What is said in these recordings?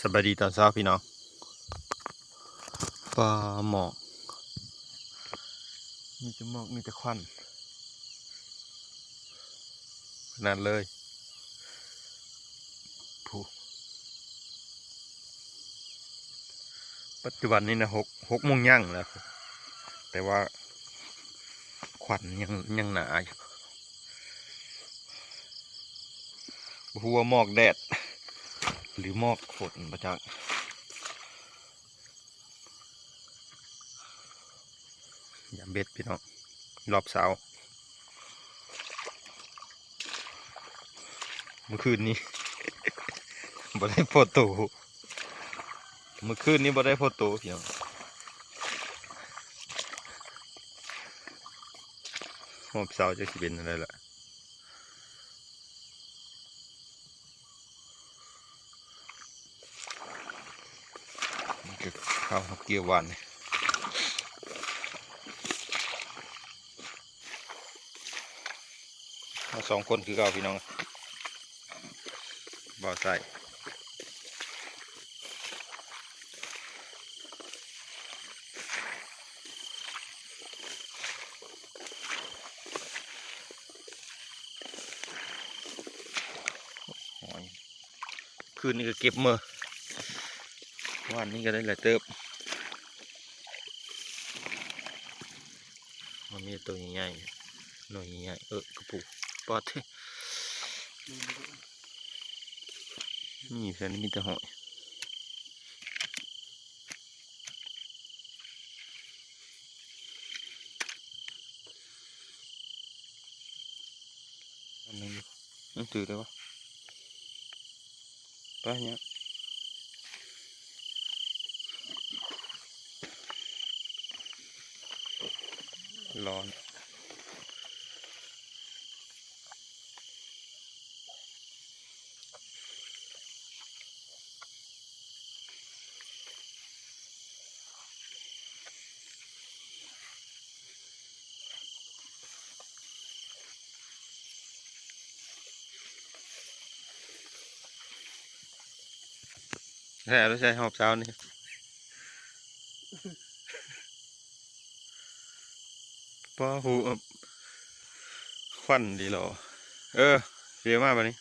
ສະບາຍດີຕອນເຊົ້າພີ່ນ້ອງ. ປາໝອກ ມີແຕ່ໝອກ ມີແຕ່ຄວັນ ຂະໜາດເລີຍ. ຜູ້ ປັດຈຸບັນນີ້ນະ ຫົກ ຫົກໂມງຍ່າງແລ້ວ ແຕ່ວ່າຄວັນຍັງ ຍັງໜາຢູ່. ບໍ່ຮູ້ວ່າໝອກແດດ ຫຼືໝອກຝົນ ບໍ່ຈັກ. ຍາມເບັດພີ່ນ້ອງ ຮອບເຊົ້າ. ມື້ຄືນນີ້ ບໍ່ໄດ້ພໍໂຕ ມື້ຄືນນີ້ບໍ່ໄດ້ພໍໂຕພີ່ນ້ອງ. ຮອບເຊົ້າຈັກຊິເປັນແນວໃດລະ. ນີ້ຄືເຂົ້າເຮົາກ່ຽວຫວ່ານນີ້ ເຮົາສອງຄົນຄືເກົ່າພີ່ນ້ອງ ບ່າວໄຊ. ໂອ້ຍ ຄືນນີ້ກໍເກັບເໝີ ວານນີ້ກໍໄດ້ຫຼາຍເຕີບ. ມັນມີໂຕໃຫຍ່ໆ ໜ່ວຍໃຫຍ່ໆ ເອີ ກະປູ ປາດເທ້ ນີ້ ແຖວນີ້ມີແຕ່ຫອຍ. ອັນໜຶ່ງ ມັນຖືໄດ້ບໍ່? ໄປເນາະ ຮ້ອນ. ແທ້ ເອົາໄປໃສ່ຮອບເຊົ້ານີ້. ປ້າ ຫູ ເອີ ຄວັນດີຫຼໍ. ເອີ ເຊມາບາດນີ້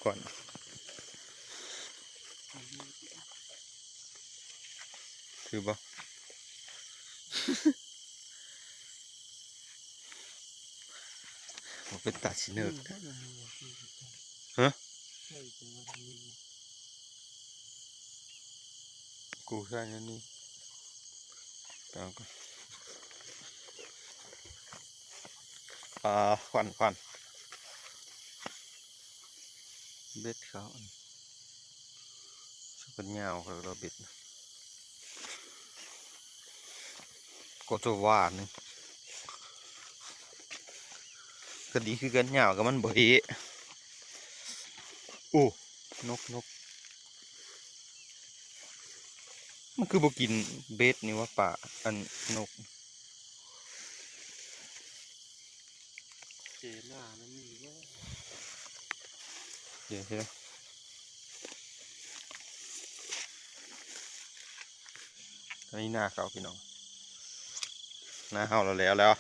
ກ່ອນ ຄືບໍ່? ບໍ່ເປັນຕາຊິເນີກ. ຮະ? ກູໃສ່ອັນນີ້ ໄປເອົາກ່ອນ. ອ່າ ຄວັນ ຄວັນ ເບັດເຂົາ ສັກກະຍາວເຂົາເປັນ ກໍຈະຫວານ ກໍດີຄືກັນ ຍາວກໍມັນບໍ່ເຫະ. ໂອ້ ນົກ ນົກ ມັນຄືບໍ່ກິນເບັດນີ້ວະ ປາ ອັນ ນົກ. ເຈໜ້າມັນມີບໍ່? ເຈ ເຈ ອັນນີ້ນາເຂົາພີ່ນ້ອງ ນາເຮົາແລ້ວ ແລ້ວ ແລ້ວ.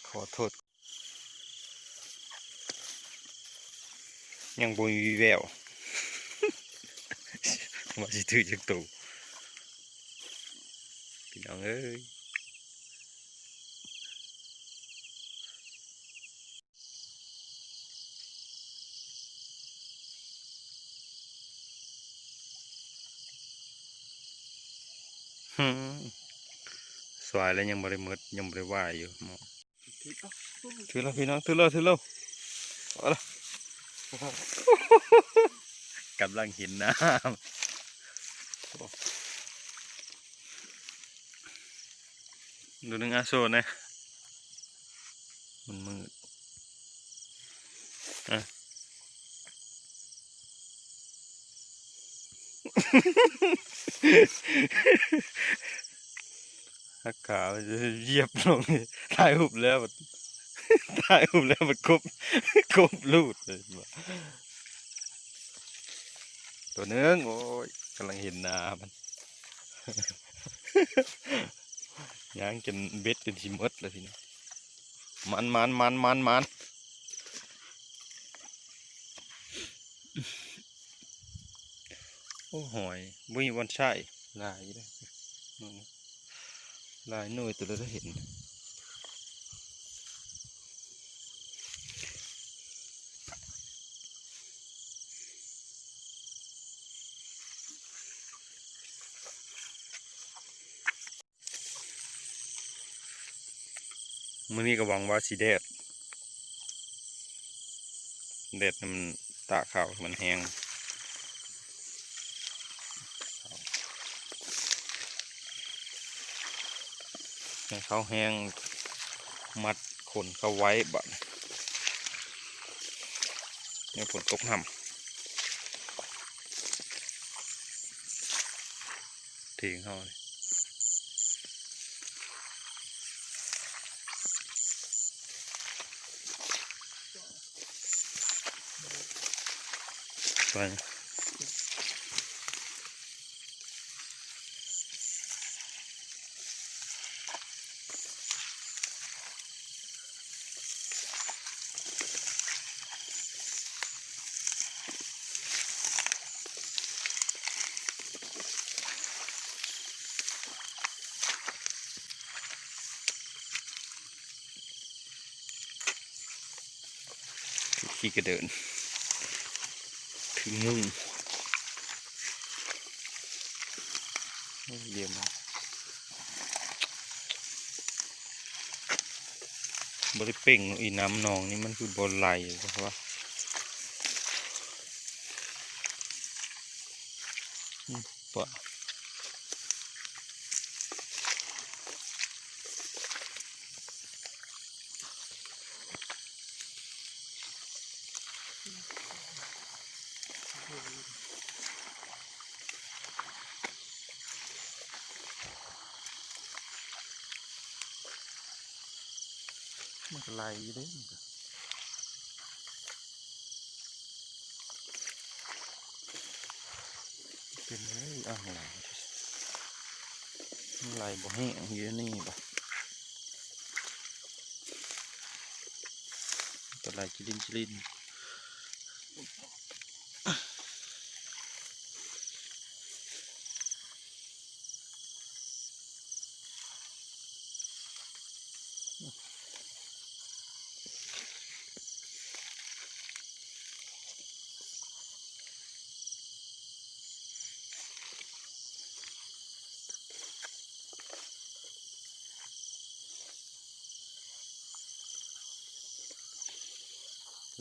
ຂໍໂທດ ຍັງບໍ່ມີວີແວວ ວ່າຊິຖືກຈັກໂຕ ພີ່ນ້ອງເອີຍ. ຫືມ ສວາຍແລ້ວ ຍັງບໍ່ໄດ້ໝົດ ຍັງບໍ່ໄດ້ຫວາຍຢູ່. ຖືແລ້ວພີ່ນ້ອງ ຖືແລ້ວ ຖືແລ້ວ ເອົາລະ ກຳລັງເຫັນນ້ຳ. ໂຕໜຶ່ງ ອາ ໂຊແດ່ ມັນມືດ ອະ. ຫັກຂາ ຢຽບລົງ ຖ່າຍຮູບແລ້ວ ຖ່າຍຮູບແລ້ວມັນກົບ ກົບລູດເລີຍ ຕົວໜຶ່ງ ໂອ້ຍ ກຳລັງເຫັນໜ້າມັນ ຍ່າງຈົນເບັດຈົນຊິໝົດແລ້ວພີ່ນ້ອງ ມັນໆໆໆໆ ໂອ້ ຫອຍ ບໍ່ມີບ່ອນໃຊ້ ຫຼາຍຢູ່ເດ້ ຫຼາຍໜ່ວຍ ແຕ່ລະເຫັນ. ມື້ນີ້ກໍຫວັງວ່າຊິແດດ ແດດມັນຕາກເຂົ້າ ມັນແຮງ ໃຫ້ເຂົ້າແຮງ ມັດຂົນເຂົ້າໄວ້ ບາດນີ້ ແນວຝົນຕົກຫ້ຳ. ທີງເຮົານີ້ ໄປ. ຂີ້ກະເດີນ ຄືງຸ່ງ ດຽວມາ ບໍ່ໄດ້ເປັ່ງ ອີນ້ຳໜອງນີ້ມັນຄືບໍ່ໄຫຼວະ ອືມ ປະ ມັນກໍໄຫຼຢູ່ເດ້ ມັນກໍ ເປັນໄດ້ອ່າງຫຼາຍ ມັນໄຫຼບໍ່ແຫ້ງຢູ່ນີ້ບໍ ແຕ່ໄຫຼຈິລິນຈິລິນ.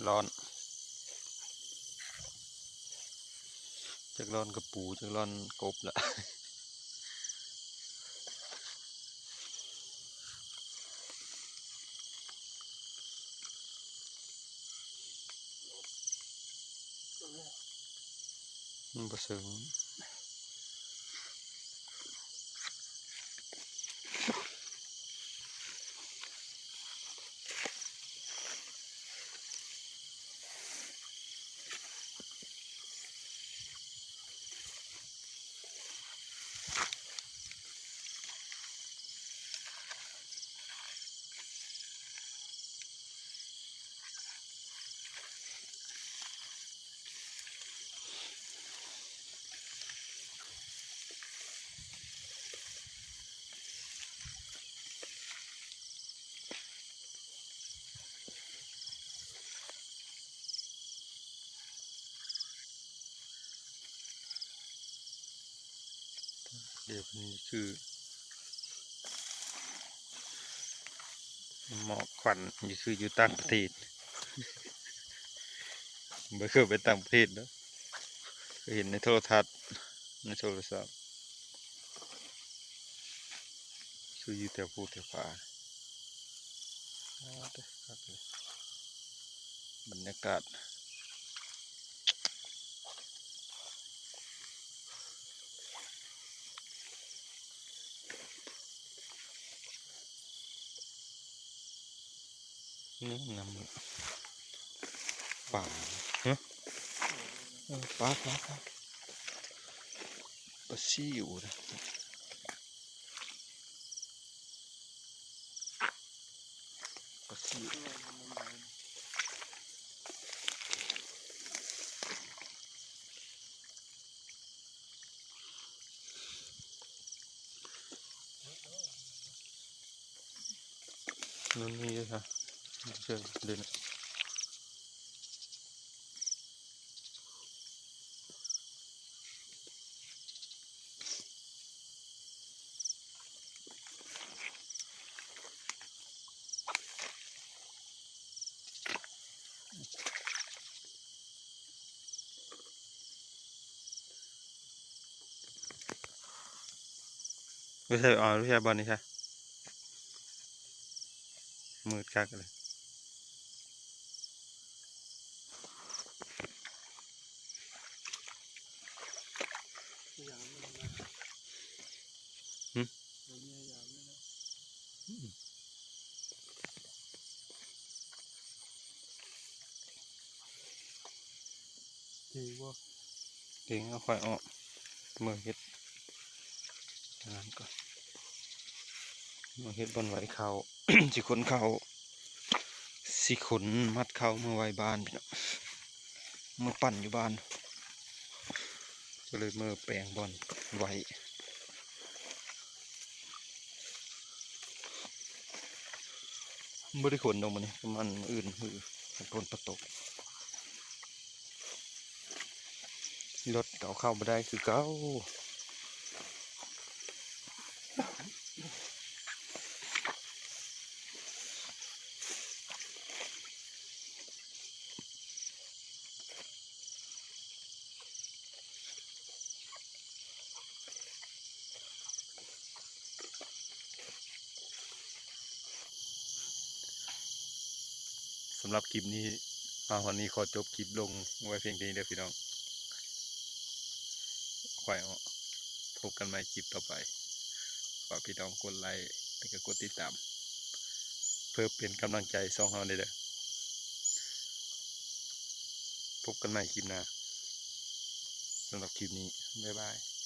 ຮ້ອນ ຈັກຮ້ອນກະປູ ຈັກຮ້ອນກົບລະ. ມັນບໍ່ເຊິ່ງ. ດຽວນີ້ຄືໝອກຄວັນ ນີ້ຄືຢູ່ຕ່າງປະເທດ ບໍ່ເຄີຍໄປຕ່າງປະເທດເນາະ ເຄີຍເຫັນໃນໂທລະທັດ ໃນໂທລະສັບ ຄືຢູ່ແຖວພູແຖວຜາ. ອ້າວ ເດີ ຄັກເລີຍ ບັນຍາກາດ. ນີ້ນຳປາ ຮະ ເອີ ປາ ປາ ປາ ປາຊິວນະ ປາຊິວ. ນັ້ນນີ້ເດ້ ເຊີນເດີນະ. ໄປໃສ ເອົາ ໄປໃສບ່ອນນີ້ຊະ ມືດຄັກເລີຍ. ຫຶ? ເກັ່ງບໍ່? ເກັ່ງ ເອົາຂ້ອຍອອກ ເມືອເຮັດອັນນັ້ນກ່ອນ ເມືອເຮັດບ່ອນໄວ້ເຂົ້າ ຊິຂົນເຂົ້າ ຊິຂົນມັດເຂົ້າເມືອໄວ້ບ້ານພີ່ນ້ອງ ເມືອປັ່ນຢູ່ບ້ານ ກໍເລີຍເມືອແປງບ່ອນໄວ້ ບໍ່ໄດ້ຂົນດອກມື້ນີ້ ປະມານມື້ອື່ນ ມື້ອື່ນ ຝົນບໍ່ຕົກ ລົດກໍເອົາເຂົ້າບໍ່ໄດ້ຄືເກົ່າ. ສຳລັບຄລິບນີ້ ມາຮອດນີ້ຂໍຈົບຄລິບລົງໄວ້ພຽງເທົ່ານີ້ເດີພີ່ນ້ອງ ຂ້ອຍເນາະ ພົບກັນໃໝ່ຄລິບຕໍ່ໄປ ຝາກພີ່ນ້ອງກົດໄລ້ ແລະ ກໍກົດຕິດຕາມ ເພື່ອເປັນກຳລັງໃຈຊ່ອງເຮົາແດ່ເດີ ພົບກັນໃໝ່ຄລິບໜ້າ ສຳລັບຄລິບນີ້ ບາຍບາຍ.